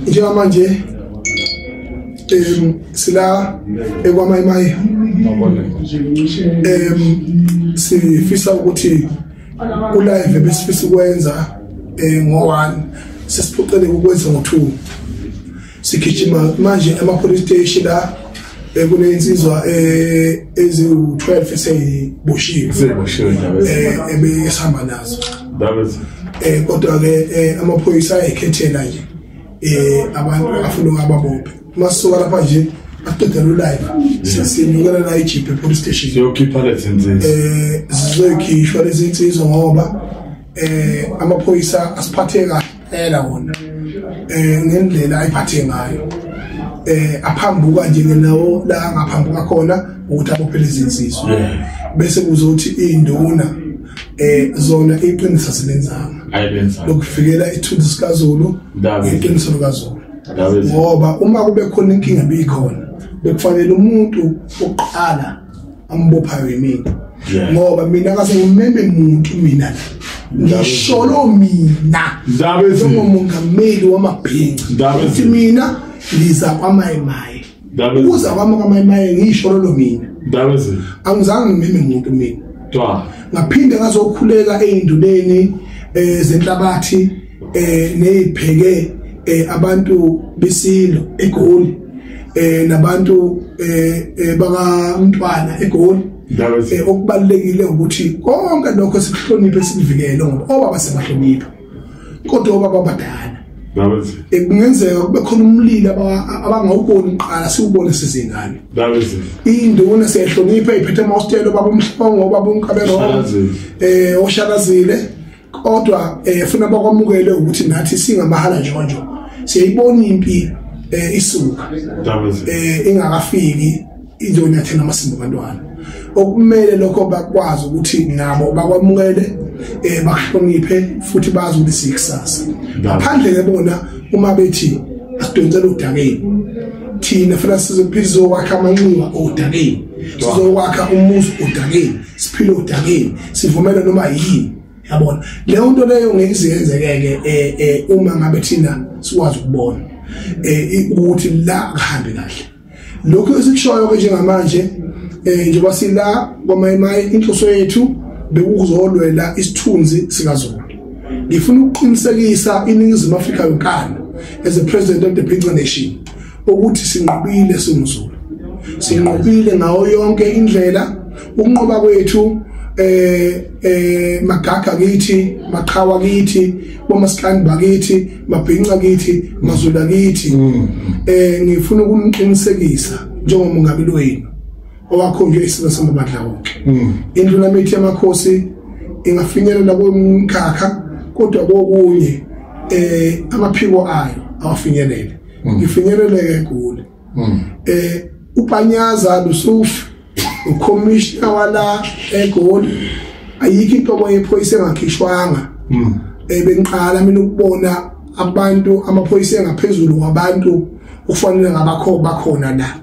Njengamanje sila ekwaMayimayi, sifisa ukuthi ulive besifisa ukwenza ngo1 sesiphoqeleke ukwenza ngo2. Sigijima manje ema police station la kunensizwa eziwu12 eseyiboshiwe ebesihamba nazo. Kodwa ke amaphoyisa ayikhethela nje abantu afuna ababophe. Masuka lapha nje aqedela ulive sesinyukela la eJip police station siyokhipha lezi insizwa, sizokhishwa lezi insizwa ngoba amaphoyisa asiphathe kahle wona ngendlela ayiphathe ngayo. Aphambuka nje nawo la ngaphambuka khona ukuthi abophe lezi insizwa, bese kuzothi induna zona iqiniso silenzanga lokufikela ithunzi sikaZulu, iqiniso likaZulu, ngoba uma kube khona inkinga ebikhona bekufanele umuntu oqala ambophayo yimina, ngoba mina kase ngimeme umuntu mina ngisholo mina njengomongameli wamabhinca ukuthi mina ngiza kwaMayimayi, uza kwami kwaMayimayi ngisholo mina, angizange ngimeme umuntu mina. Ngaphinde ngazokhuleka eyinduneni zenhlabathi neyipheke abantu besilo eGoli nabantu bakamntwana eGoli. Okubalekile ukuthi konke lokho sikuhloniphe sikuvikele ngoba obaba sebahlonipha kodwa obaba abadala kungenzeka kube khona umlilo abangawuboni kuqala siwubone sizingane. Induna siyahlonipha iphethe amahostelo baba uMhlongo baba uNkabero oshalazile, kodwa funa bakwamukele ukuthi nathi singamahala njonjo siyayibona impi isuka ingakafiki izonyathela amasimba abantwana. Okumele lokho bakwazi ukuthi nabo bakwamukele bakuhloniphe futhi bazi ukuthi siyikusasa. Ngaphandle ke bona uma bethi asidonsele udakeni, thina funa sizokwakha amanxiwa odakeni, sizokwakha umuzi odakeni, siphile odakeni, sivumele noma yini. Yabona leyo nto leyo ngeke izenzeke uma ngabe thina sikwazi ukubona ukuthi la kuhambe kahle. Lokho esikushoyo ke njengamanje njengoba sila kwaMayimayi, inhloso yethu bekuzolwela isithunzi sikaZulu. Ngifuna ukuqinisekisa iNingizimu Afrika yonkana as a president of the Bhinca Nation ukuthi sinqobile singuZulu, sinqobile ngayo yonke indlela. Ukunqoba kwethu magaga kithi, maqhawa kithi, bomasikandi bakithi, mabhinca kithi, mazulu akithi. Ngifuna ukuniqinisekisa njengomongameli wenu owakhonjwe isizwe samabandla wonke, indlulamithi yamakhosi ingafinyelela komkhakha kodwa kokunye amaphiko ayo awafinyelele. Ngifinyeleleke eGoli. Upanyaza Lusufi ucommissioner wala eGoli, ayikho inhlobo yephoyisa engakhishwanga. Bengiqala mina ukubona abantu amaphoyisa engaphezulu kwabantu okufanele ngabakho bakhona la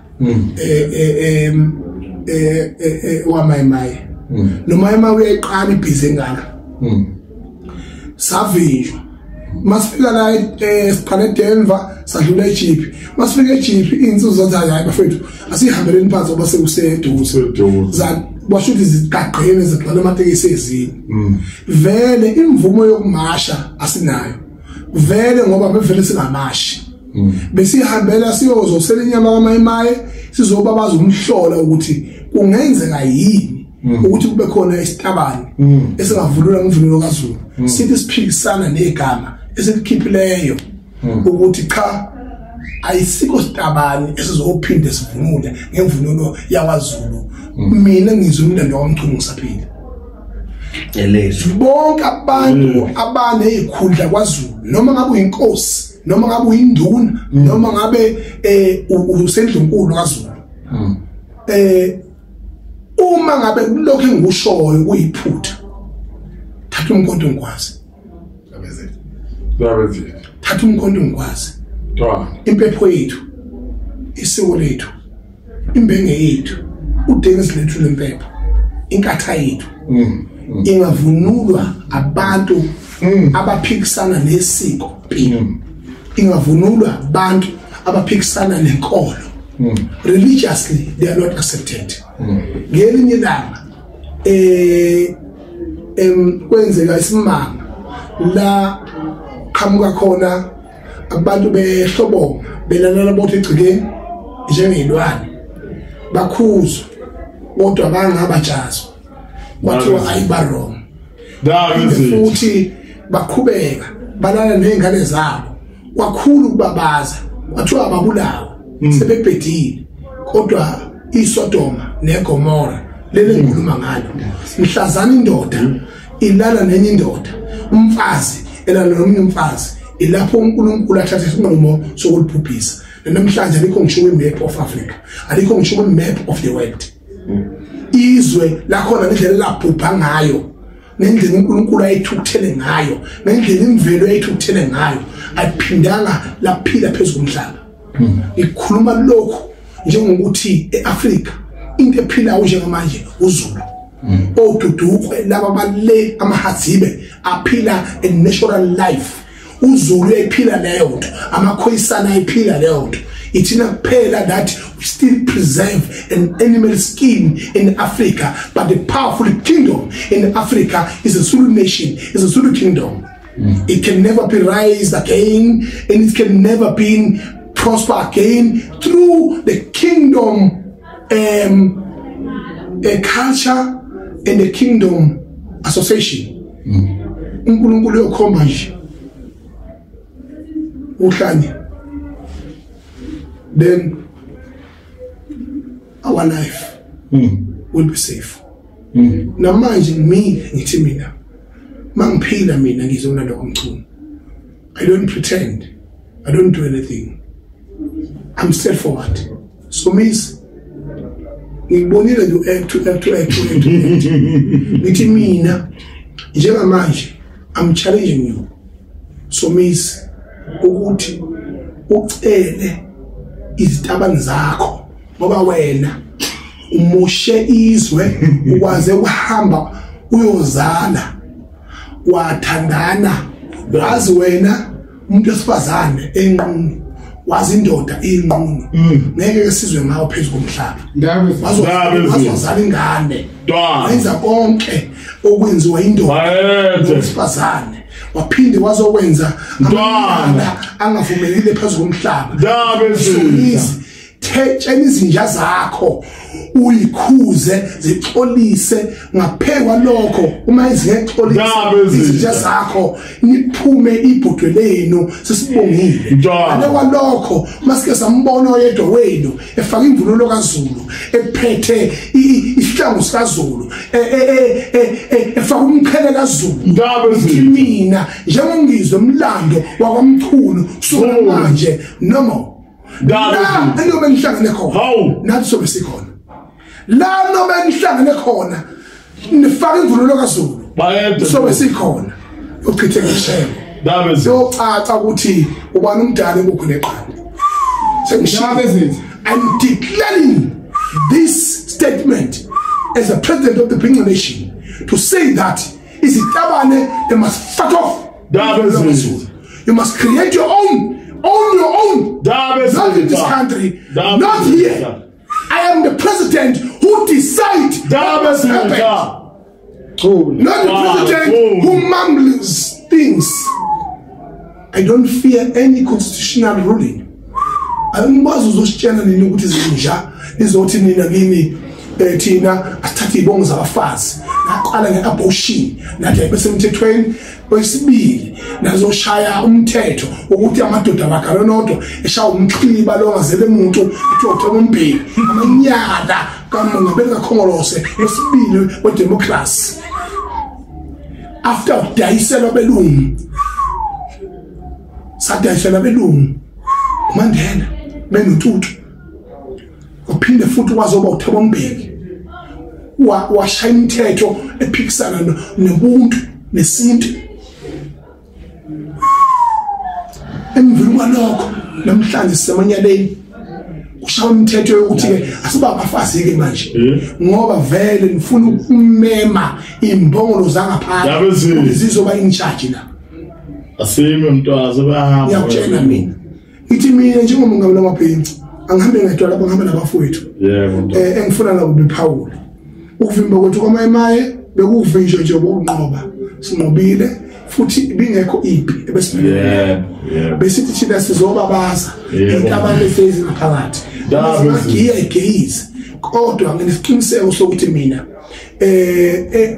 waMayimayi. Noma uyayiqala ibhizi engaka savinjwa. Masifika la siqale eDenver sadlula eJip. Masifika eJip insizwa zathi hayi bafethu asihambeleni phansi ngoba sekuseduze, basho ukuthi zigaqene zigcwala amatekisi ezinye. Vele imvumo yokumasha asinayo vele ngoba bevele singamashi, besihambela siyozosela inyama kaMayimayi sizobabaza umhlola ukuthi kungenzeka yini ukuthi kube khona isitabane esingavulula ngemvunulo kaZulu. Sithi siphikisana negama esilikhiphileyo ukuthi cha ayisikho sitabane esizophinde sivunule ngemvunulo yakwaZulu. Mina ngizwe umlando waMchunu ngisaphila. Bonke abantu abanezikhundla kwaZulu, noma ngabe uyinkosi, noma ngabe uyinduna, noma ngabe usendlunkulu kaZulu, uma ngabe lokho engikushoyo kuyiphutha, thatha umkhonto ngikwazi, thatha umkhonto ngikwazi. Impepho yethu, isiko lethu, imbenge yethu, udengezi lethu lempepho, inkatha yethu ingavunulwa abantu abaphikisana nesiko. ingavunulwa abantu abaphikisana nenkolo. Religiously they are not accepted. Ngelinye ilanga kwenzeka isimanga la qhamuka khona abantu behlobonga belalala bodwa egcikeni njengezilwane, bakhuzwa kodwa bangabajazwa, kwathiwa ayiba wrong. Futhi baqhubeka balala nezingane zabo, kwakhulu kubabaza, kwathiwa ababulawa sebebhedile. Kodwa iSodoma neGomora lele ngikhuluma ngalo, mhlazana indoda ilala nenye indoda, umfazi elala nomunye umfazi, ilapho uNkulunkulu athatha isinqumo sokulibhubhisa. Namhlanje alikho ngisho kwi-map of Africa, alikho ngisho kwi-map of the world. Izwe lakhona ngendlela labhubha ngayo, ngendlela uNkulunkulu ayithukuthele ngayo, ngendlela imvelo ayithukuthele ngayo, ayiphindanga laphila phezulu komhlaba. Ngikhuluma lokhu njengokuthi eAfrika into ephilayo njengamanje uZulu, odudukwe laba bale amahazibe aphila a natural life. uZulu uyayiphila leyo nto, amaKhoisana ayiphila leyo nto. Ithina kuphela that we still preserve an animal skin in Africa, but the powerful kingdom in Africa is a Zulu nation, is a Zulu kingdom. It can never be raised again, and it can never be prosper again through the kingdom a culture and the kingdom association. uNkulunkulu uyokhomba nje uhlanye, then our life will be safe. Namanje mina ngithi mina mangiphila mina ngizona lokho Mchunu, I don't pretend, I don't do anything, I'm straightforward. So miss, ngibonile you act to act to act to act. Ngithi mina njengamanje I'm challenging you. So miss, ukuthi ucele izitabane zakho, ngoba wena umoshe izwe, ukwaze ukuhamba uyozala, wathandana, wazi wena umuntu wesifazane enqunu, wazi indoda inqunu, ngeke sizwe ngawo phezulu komhlaba. Wazozala ingane, wenza konke okwenziwa indoda wesifazane, waphinde wazokwenza amanyala angavumelile phezulu komhlaba. Tshela izinja zakho uyikhuze zixolise, ngaphekwa lokho uma izingexolise izinja zakho niphume ibhodwe lenu sesibongile. Ngale kwalokho masike sambona oyedwa wenu efaka imvunulo kaZulu, ephethe isihlangu sikaZulu, efaka umqhele kaZulu. Mina njengongizwe umlando wakwaMchunu suka manje noma la noma nihlangane khona, nathi sobe sikhona. La noma nihlangane khona nifaka imvunulo kaZulu, sobe sikhona. Uchitheke ishebo yocaca ukuthi ubani umdala enkukhu neqanda. I'm declaring this statement as the president of the Bhinca Nation to say that izitabane, they must fuck off. You must create your own. Own your own. Not in this country, not here. I am the president who decides what must happen. Not the president who mumbles things. I don't fear any constitutional ruling. Angikwazi uzositshela nini ukuthi izinja izothi nina kimi thina asithathe izibongo zabafazi. Naqala ngeabortion, nathi ayibesemthethweni. Kwesibili nazoshaya umthetho ukuthi amadoda bagalonodwa eshaya umxhiba lo ngazele umuntu ethi uThabo Mbeki, amanyala kaMongameli kaKhongolose wesibili wedemocracy. After udayiselwa belungu, sadayiselwa belungu uMandela benoTutu, uphinde futhi wazoba uThabo Mbeki washaya imithetho ephikisana nobuntu nesintu. Emveni kwalokho namhlanje sisemanyaleni kushaya umthetho yokuthi ke asiba abafazi ke manje, ngoba vele nifuna ukumema imbongolo zangaphandle zizoba in charge la. Asime mntwazi bayahamba. Ngiyakutshela mina. Ithi mina njengomongameli wamabhinca angihambe ngedwa lapho, ngihamba nabafowethu. Yebo. Engifuna nabo bephawule. Ukuvimba kwethu kwamayimaye bekuvinjwa nje ukunqoba. Sinqobile futhi ibingekho impi ebesibhekene. Yebo. Besithi thina sizobabaza intabane sezingaphakathi. Bagiya igeyize. Kodwa nginesiqiniseko sokuthi mina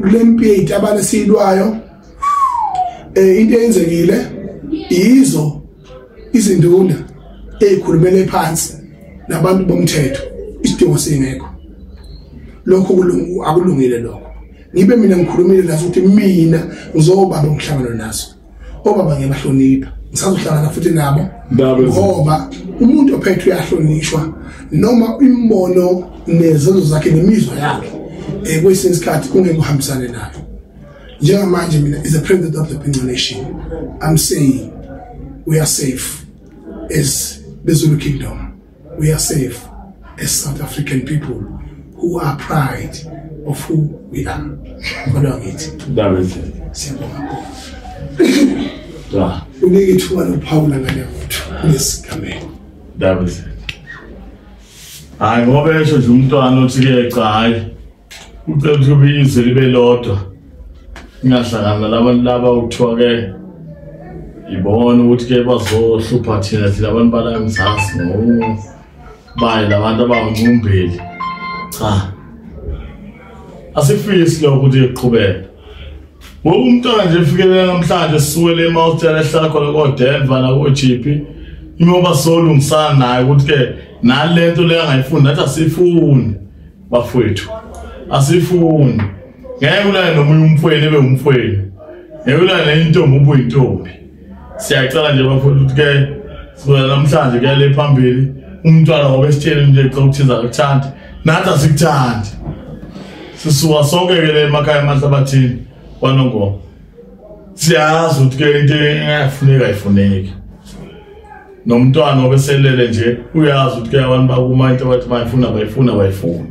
kule mpi yezitabane siyilwayo into eyenzekile yizo izinduna ezikhulumele phansi nabantu bomthetho, isidingo singekho. Lokho akulungile lokho. Ngibe mina ngikhulumile naso ukuthi mina ngizobaba umhlangano naso. Obaba ngiyabahlonipha, ngisazohlangana futhi nabo ngoba umuntu ophethe uyahlonishwa noma imbono nezenzo zakhe nemizwa yakhe kwesinye isikhathi kungeke uhambisane nayo. Njengamanje mina is the president of the Bhinca Nation, I'm saying we are safe as the Zulu Kingdom. We are safe as South African people who are proud of who we are. Kodwa ngithi siyabonga. Unike ithuba lokuphawula ngale yethu kulesigameko. Hayi ngoba esho nje umntwana uthi ke cha hayi ucela ukuthi kube izwe libe lodwa. Ingahlangana labantu laba ukuthiwa ke ibona ukuthi ke bazohlupha thina abantu bala eMzansi ngobaye labantu abangumbili. Cha. Asifisi lokho ukuthi iqhubeke. Wonke umntwana nje efikelela namhlanje sisukele eMawutela ehlala khona koDenver nakoGP imoba solungisana naye ukuthi ke nalento le angayifuni nathi asifuni bafowethu. Asifuni. Ngeke ulale nomunye umfweni ebe umfweni. Ngeke ulale nentombi ube uyintombi. Siyacela nje bafowethu ukuthi ke sibona namhlanje kuya le phambili umntwana ngoba esitshele nje cha ukuthiza akuthandi nathi asikuthandi. Sisuka sonke ke le emakhaya emahlabathini kwaNongoma. Siyazi ukuthi ke into engafuneka ayifuneki. Nomntwana obeselele nje uyazi ukuthi ke abantu bakuma into bathi bayifuna bayifuna bayifuna.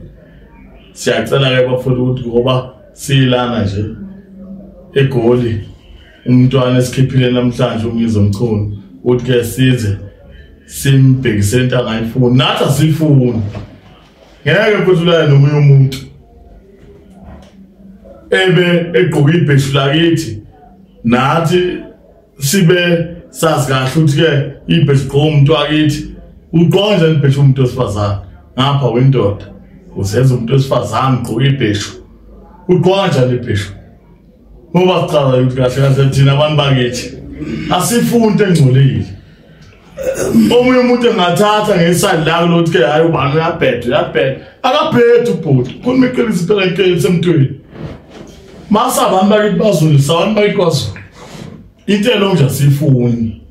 Siyacela ke bafowethu ukuthi ngoba siyilana nje eGoli umntwana esikhiphile namhlanje uNgizwe Mchunu uthi ke size simbhekise into angayifuni nathi asifuni. Ngeke futhi ulale nomunye umuntu ebe egqoke ibheshu lakithi nathi sibe sazi kahle ukuthi ke ibheshu gqoka umuntu wakithi. Ugqoka njani ibheshu umuntu wesifazane ngapha wendoda uzenza umuntu wesifazane ugqoka ibheshu ugqoka njani ibheshu? Ngoba sichaza ukuthi kahle kahle thina abantu bakithi asifuni into engcolile. Omunye umuntu engathatha ngesandla lakho lokuthi ke hayi ubani uyabheda uyabheda akabhedi ubhuti khuluma iqiniso phela iqiniso emntwini. Masa abantu bakithi bazulu abantu bakithi kwaZulu into elo nje asifuni,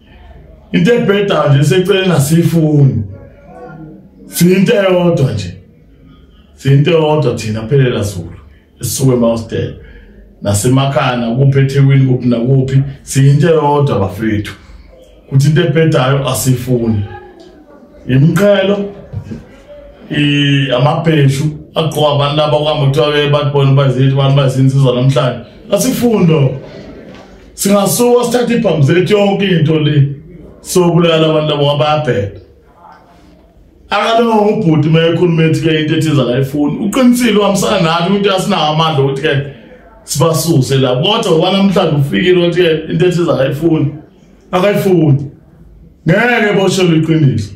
into ebhedayo nje seceleni asifuni. Siyinto eyodwa nje, siyinto eyodwa thina phelela Zulu esisuke eMawustela nasemakhaya nakuphi eThekwini kuphi nakuphi siyinto eyodwa bafethu. Kuthi into ebhedayo asifuni. Imiqhelo amabheshu agqoka abantu laba okuhamba kuthiwa ke bathi bona bazithi abantu bazinsizwa namhlanje asifuni lokho. Singasuka sithathe ibhamu zethu yonke into le sobulala abantu labo abayabheda. Akalonga ubhuti uma ekhuluma ethi ke into ethize akayifuni uqinisile uhambisana nathi ukuthi asinawo amandla ukuthi ke sibasuse la kodwa ngoba namhlanje ufikile ukuthi ke into ethize akayifuni akayifuni ngeke boshelwe iqiniso.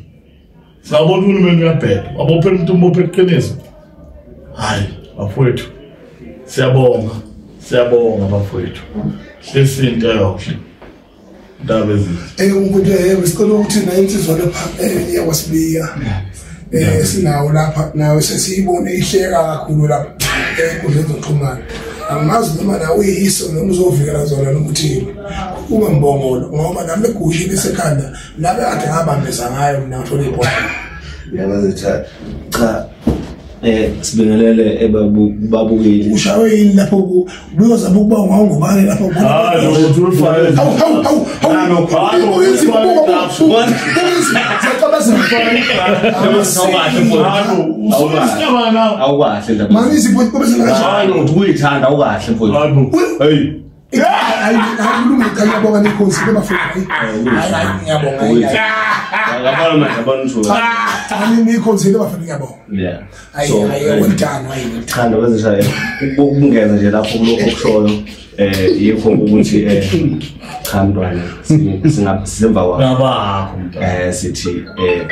Singabona uhulumeni uyabheda wabophela umuntu umbophe iqiniso. Hayi bafowethu siyabonga siyabonga bafowethu hlesinto yonke indaba ezinhle. Umuntu sicela ukuthi nayo insizwa lapha yakwasibiya sinawo lapha nawe sesiyibone ihleka kakhulu lapha enkundleni zokuxhumana. Angazi noma nawe uyiso noma uzovikela zona noma uthini kuba mbongolo ngoba nami egushini esekhanda labe kade ngabambeza ngayo mina ngithola ibhola. Yabazitha cha sibingelele ebabukeli. Ushawe yini lapho kuyoza ukuba ungawungubani lapho? Hayi lo ufanele. Hawu hawu hawu hawu. Awukahle ndaba. Manje izipho kube Hayi uthi uyithanda awukahle mfowethu. Hey. Hayi kulungile, cha ngiyabonga nikhosi bebafuna. Hayi ngiyabonga. Ngabona manje abantu cha nikhonzile bafuna ngiyabonga. Yeah. Hayi well done, hayi. Cha ndabezisha ukungeza nje lapho kulokho okushoyo yikho ukuthi cha mntwana singasemva kwakho. Ngabakho mntwana. Sithi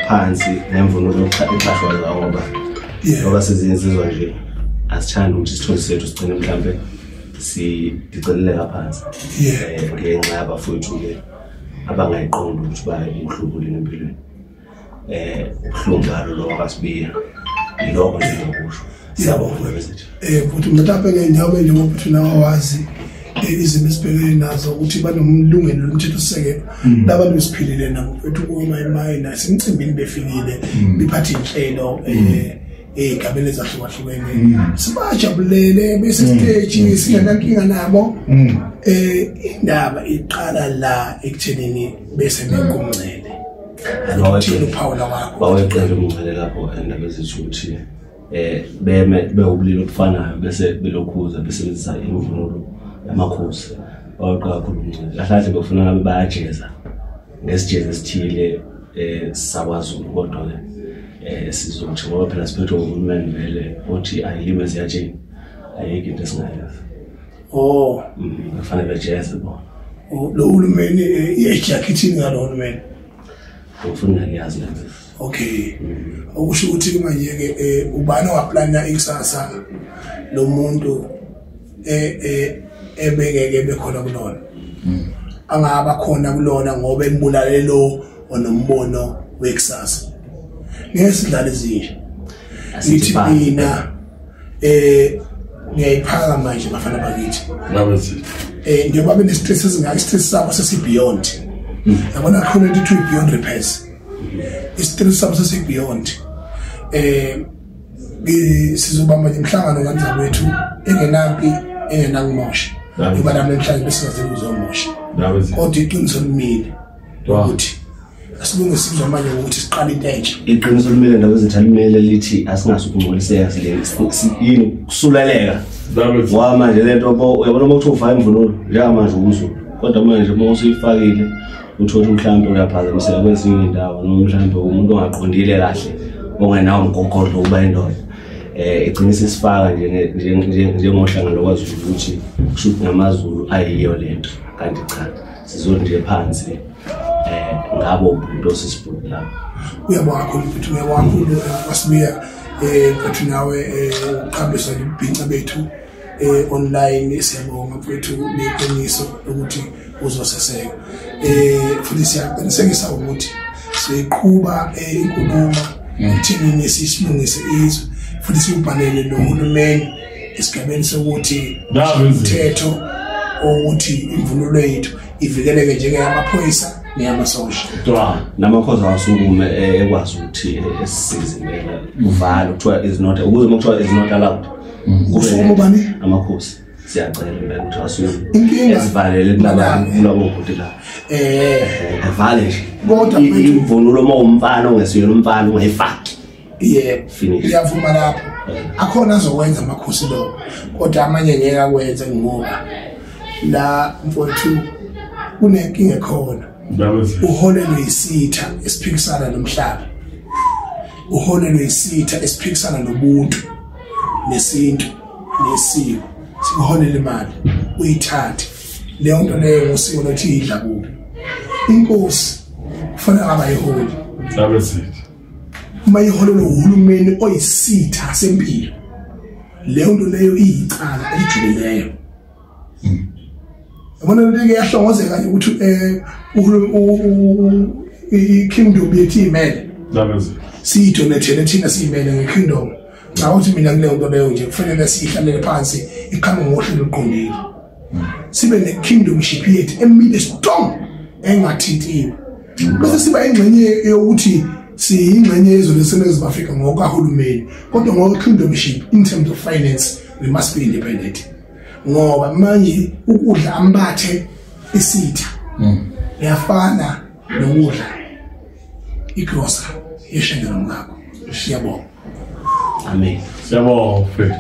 phansi nemvunulo ixhashwa la ngoba ngoba sezinsizwa nje asithandi ukuthi isithunzi sethu sigcine mhlambe sidiceleleka phansi. Ngenxa yabafowethu ke abangayiqondi ukuthi bayakuhlubuleni empilweni. Ubuhlungu ngalo lo kaSibiya yiloko nje ngokusho. Siyabonga futhi mhlawumbe ngendawo njengoba uthi nawe wazi izimo esibhekene nazo ukuthi banomlungelo lomthethosisekelo labantu besiphilile nabo mfethu kuma imayina semcimbini befikile bephathe inhlelo ey'gabeni ezahlukahlukene sibajabulele bese stage singenankinga nabo. Indaba iqala la ekuthenini bese bekumncele uthini uphawula wakho? Baweqela umncele lapho endaba ezithi ukuthi beme bewubulili obufanayo bese belokhuza besebenzisa imvunulo yamakhosi. Baweqa kakhulu umncele kahle kahle befuna ngabe bayajeza ngesijezi esithile sakwaZulu, kodwa ke sizothi ngoba phela siphethwe uhulumeni vele othi ayilime ziyatsheni ayikho into esingayenza. Oh kufanele bejeze bona. Lo hulumeni i-age yakhe ithini ngalo hulumeni? Ufuna ngiyazi nami. Okay. Okusho ukuthi manje ke ubani owaplana ikusasa lo muntu ebengeke bekhona kulona. Angaba khona kulona ngoba embulale lo onombono wekusasa. Ngeke sidlale ezinje. Ngithi mina ngiyayiphaka manje bafana bakithi. Njengoba bene-stress ezingaka, i-stress sabo sesi-beyond. Yabona khona into ethi beyond repairs. I-stress sabo sesi-beyond. Sizobamba nje umhlangano kanzalo wethu engenampi engenakumosha. Ngoba nami namhlanje besingazeli ukuzomosha. Kodwa iqiniso limile ukuthi asilungise sizwa manje ukuthi siqale into entsha. Iqiniso limile ndaba ezintsha limele lithi asingasukungcoliseka sile yini kusuleleka. Ngoba manje lento uyabona uma kuthiwa ufaka imvunulo njengamanje umZulu, kodwa manje uma usuyifakile uthola mhlawumbe uyaphazamiseka kwezinye indawo noma mhlawumbe umuntu ongaqondile kahle ongenawo umgogodlo ukuba indoda. Igcina sisifaka nje njengohlanga lokwaZulu ukuthi kusho ukuthi ngamaZulu ayiyo lento, kanti cha sizothi nje phansi ngabo ubuntu osisibhuku lapho. Uyabonga kakhulu mfethu, uyabonga kakhulu wasibuya mfethu nawe uqhambisa ibhinca bethu online. Siyabonga mfethu neqiniso ukuthi uzoseseka. Futhi siyaqinisekisa ukuthi siqhuba inkulumo ekutheni sisilungise izwe futhi siubhalele nohulumeni esigabeni sokuthi umthetho ukuthi imvunulo yethu ivikeleke njengeyamaphoyisa neyamasosha. Namakhosi awasukume ekwazi ukuthi esisize impela uvale kuthiwa is not ukuze uma kuthiwa is not allowed. Kusukuma ubani? Amakhosi. Siyacela impela ukuthi asukume esivalele kulabo bhuti la. Avale nje. Kodwa imvunulo uma umfana ongesiyona umfana ungayifaki. Yebo. Finish. Ngiyavuma lapho. Akhona azokwenza amakhosi lo. Kodwa amanye ngeke akwenze ngoba la mfowethu kunenkinga ekhona. Uholelwe isitha esiphikisana nomhlaba. Uholelwe isitha esiphikisana nobuntu nesintu nesiko. Sikuholele imali uyithathe. Leyo nto leyo ngosiko lothi idla kubi. Inkosi kufanele ngabe ayiholi. Uma iholelwe uhulumeni oyisitha sempilo, leyo nto leyo iyicala elijulileyo. Yabona lento ke yahlongozeka nje ukuthi i-kingdom yethu imele. Siyidonethele thina siyimele nge-kingdom. Ngawuthi mina kuleyo nto leyo nje kufanele siyihlalele phansi iqhamuke ngohlelo oluqondile. Sibe ne-kingdomship yethu emile strong engathintiwe. Bese siba ingxenye yokuthi siyingxenye yezwe laseNingizimu Afrika ngokahulumeni, kodwa ngokwe-kingdomship in terms of finance we must be independent. Ngoba manje ukudla ambathe isitha liyafana nokudla igrosa yeshenge nomkakho. Siyabonga. Amen. Siyabonga.